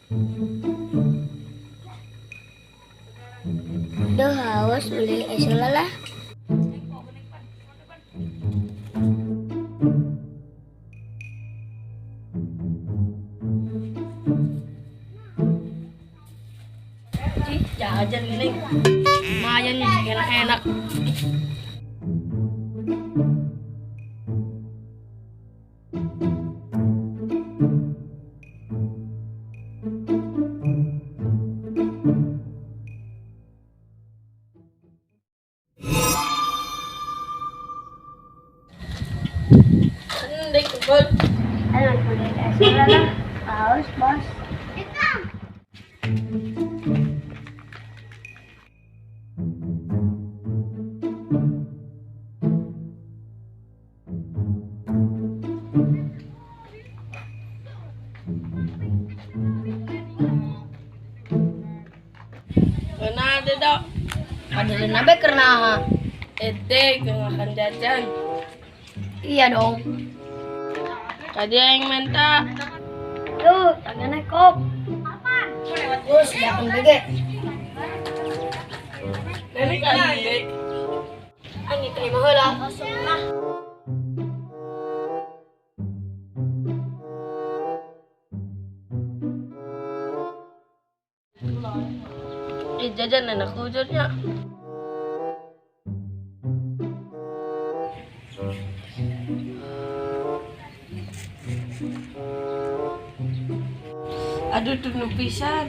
Duh, haus beli es lah. Cih, jajan ini. Lumayan nih, enak-enak. Endek, bol. Ayo beli es lah. Haus, bos. Kena ada dok. Padahal nabe karena Ete, makan jajan. Iya dong. Tadi yang minta. Tuh, tangannya kop. Terus siapkan BG. Nenek kan dek. Ani kayak mahala. Ih, jajan enak ujurnya. Aduh, tuh pisan.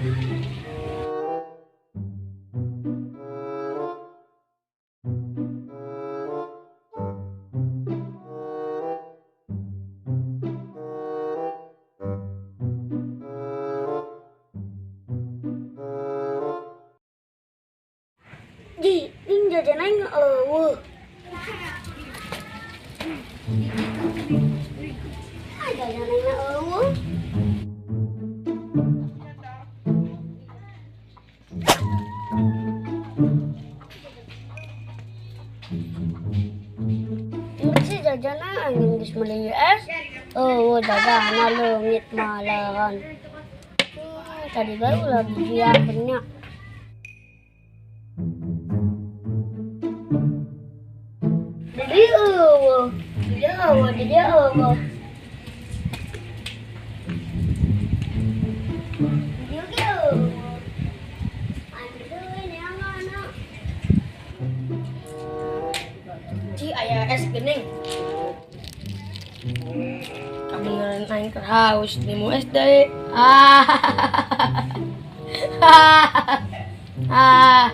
Ji, ini jajan aing eueuh. Ah, jajan aing eueuh. Ini jajan aing geus meuli es. Eueuh, jajan leungit malahan. Tadi baru lagi siapnya. Ci, aya es gening. Kebeneran aing keur haus di mu es deui. Ah. Ah.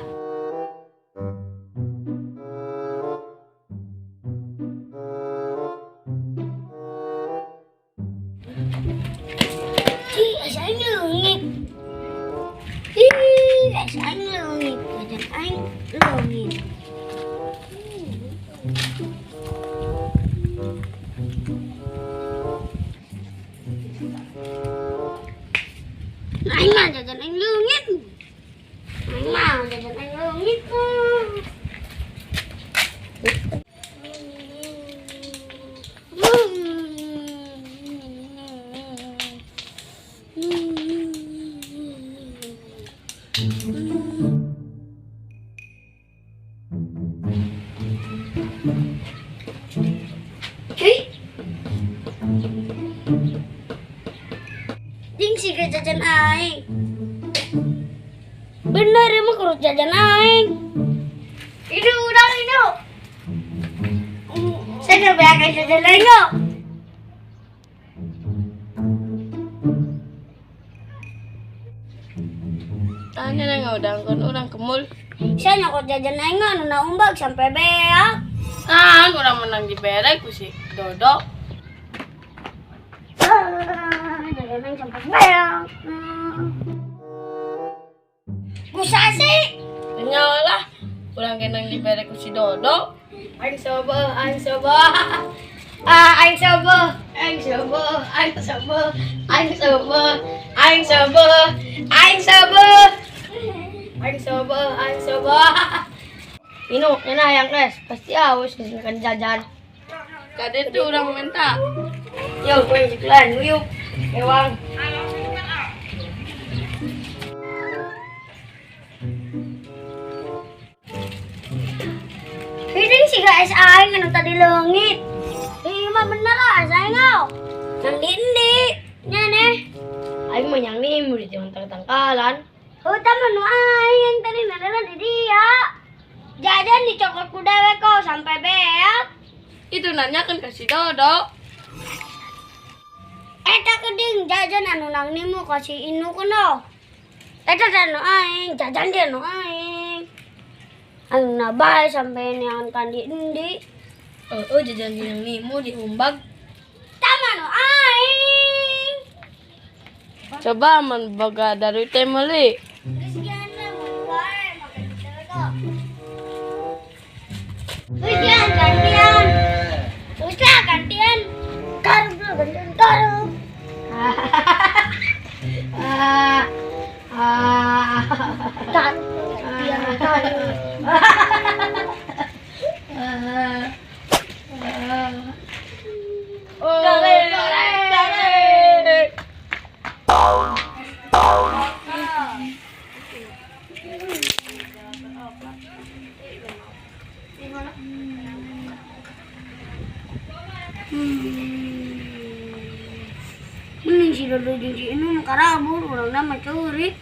Ci, es aing leungit. Ih, es aing leungit, jajan aing leungit. Aing mah jajan aing leungit. Aing mah jajan aing leungit. Ding sih ke jajan aing. Bener emang kurus jajan aing. Itu udah itu. Saya nggak bayar jajan aing kok. Tanya nggak udah angkon orang kemul. Saya nyokot jajan aing anu na umbag sampai beak. Ah, kurang menang di berek ku si Dodo. Jajan aing sampai beak. Kusasi. Nyalah, kurang kenang di berek ku si Dodo. Aing coba, aing coba. Ah, aing coba, aing coba, aing coba, aing coba, aing coba, aing coba. Aing coba, aing coba. Inu, enak yang es, pasti haus makan jajan. Tadi tuh orang minta. Yo, gue jeklan, yuk. Ewang. Siga es aing anu tadi leungit. Ieu mah bener lah es aing oh. Nang di nya neh. Aing mah yang nih di jalan tangkalan. Oh, tama nu aing yang tadi merenan di dia. Jajan dicokot ku dewek kok sampai beak. Itu nanyakan ke si Dodo. Eta keding jajan anu nang nimu kasih inu kuno. Eta teh nu aing, jajan dia nu aing. Aing na bae sampai neangan kandi endi. Oh, jajan yang nimu diumbag. Tama nu aing. Coba man baga dari teh meuli. Geus kian lah mun bae make dewek kok. Geus kian gantian. Geus lah gantian. Karep lah gantian karep. Ah. Ah. Karep gantian karep. Ah. Ah. Oh, tarik, tarik. Mending si Dodo jeung si Inu nu karabur, urangna mah ceurik.